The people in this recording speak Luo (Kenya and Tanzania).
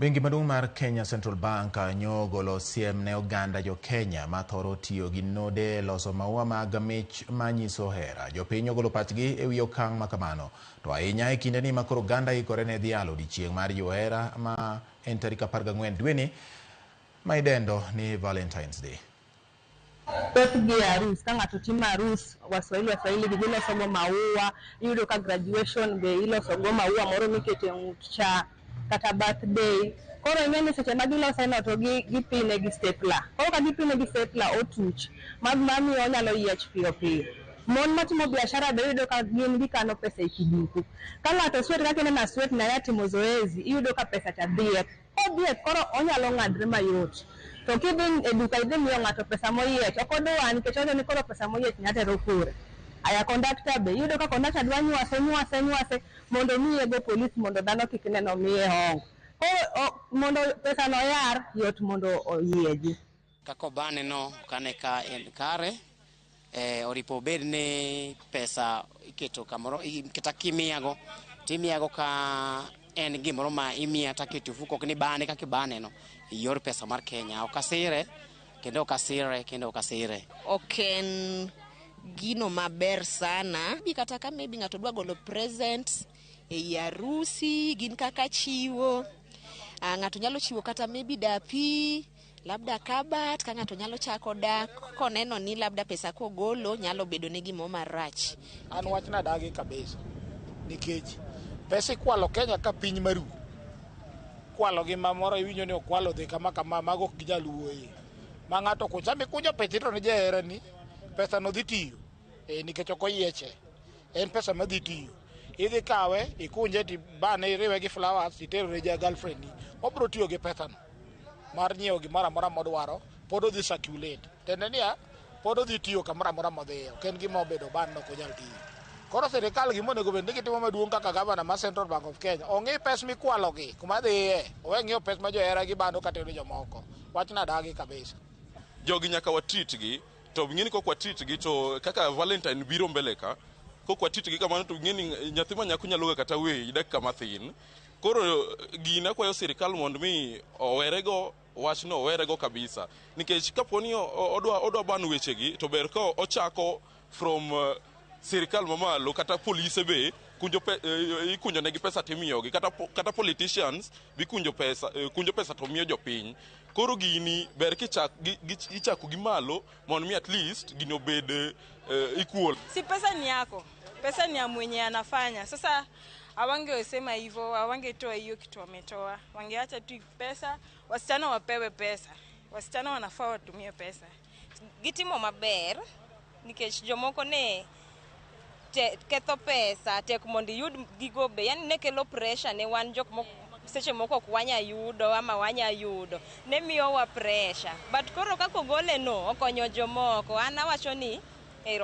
Bengi maduong' mar Kenya Central Bank nyo ogolo siem ne oganda jo Kenya ma thoro tiyo gi node e loso maua mag mich manyiso hera. Jopiny ogolo pachgi e wi okang' ma kamano. To ahinya e kindeni ma koro oganda ikore ne dhialo odiechieng' mar johera ma en tarik 14 dweni ma idendo ni Valentine's Day. Thothgi e arus, ka ng'ato timo arus, Waswahili gi giloso go maua, iyudo ka graduation be iloso go maua moro mikete ng'ut cha, kata birthday. Koro ing'e ni seche ma gilose no to gipine gi stapler. Koro ka gipine gi stapler otuch, mamiyo onyalo yiech piyo piyo. Mon matimo biashara be iyudo ka gin gikano pesa e kiduku. Ka ng'ato sweat kaka ineno a sweat na ya timo zoezi, iyudo ka pesa cha dhiek. Kodhiek koro onyalo ng'adre mayot. To kidhi e duka idhi miyo ng'ato pesa moyiech, ok odwa nikech owacho ni koro pesa moyiech nyatero kure. Aya kondakta be, iyudo ka kondakta dwa nywase nywase nywase mondo omiye go polis mondo dhano kik ne nomiye hongo. Koro mondo pesa no yar, yot mondo oyieji. Kaka obane no kane ka en kare, oripo obed ni pesa iketo kamoro, kata kimiyago, timiyago ka en gimoro ma imiya taketo e ofuko, ok ni bane kaka ibane no, yor pesa mar Kenya. Ok asire, kendo ok asire, kendo ok asire. Ok en gino maber sana. Kata ka maybe ng'ato dwa golo present ei arusi, gin kaka chiwo. Ng'ato nyalo chiwo kata maybe dapi, labda kabat, ka ng'ato nyalo chako dak, koneno ni labda pesa kogolo nyalo bedo ne gimoro marach. An wachna dagi kabisa, nikech pesa ikwalo Kenya ka piny maru. Kwalo gi mamoro iwinjo ni okwalo dhi kama kama, mago ok ginyal wuoye. Ma ng'ato kucha mikunjo pesa to ne jaherani, pesa no dhi tiyo. Nikech ok oyieche. En pesa madhi tiyo. Idhi kawe, ikunje tibane iriwe gi flowers, itero ne ja girlfriend ni. Obiro tiyo gi pesa no mar nyiewo gimoro amora modwaro, pod odhi circulate. Tiende niya, pod odhi tiyo kamoro amora modhiye, ok en gima obedo ban ok onyal tiyo. Koro sirikal gima onego bed ni gitimo maduong' kaka gavana mar Central Bank of Kenya, ong'i pes mikwalogi kuma dhiye, owe ng'iyo pes ma johera gi bando katero jomoko. Wachna dagi kabisa. Jogi nyaka watreat gi, to ng'eni kok watreat gi to kaka Valentine biro mbele ka, kok watreat gi kamano to ng'eni nyathi ma nyako nyalo ga kata weyi dakika mathin. Koro gini akwayo sirikal mondo mi owerego wachno, owerego kabisa. Nikech kapo ni odwa ban wechegi to ber ka ochako from sirikal mamalo kata polise be kunjo ikunjo negi pesa timiyogi, kata politicians bi kunjo pesa, kunjo pesa to miyo jopiny. Koro gini ber ichako gi malo mondo mi at least gini obed equal. Si pesa ni yako, pesa ni ya mwenye anafanya. Sasa hawangesema hivyo, hawangetoa hiyo kitu wametoa. Wangeacha tu pesa, wasichana wapewe pesa. Wasichana wanafaa watumie pesa. Gitimo maber nikech jomoko ne ketho pesa tek mondo iyud gigo be, yani ne kelo pressure ne wan jok moko seche moko ok wanya yudo ama wanya yudo, ne miyowa pressure. But koro kaka ogole no okonyo jomoko, an awacho ni ero.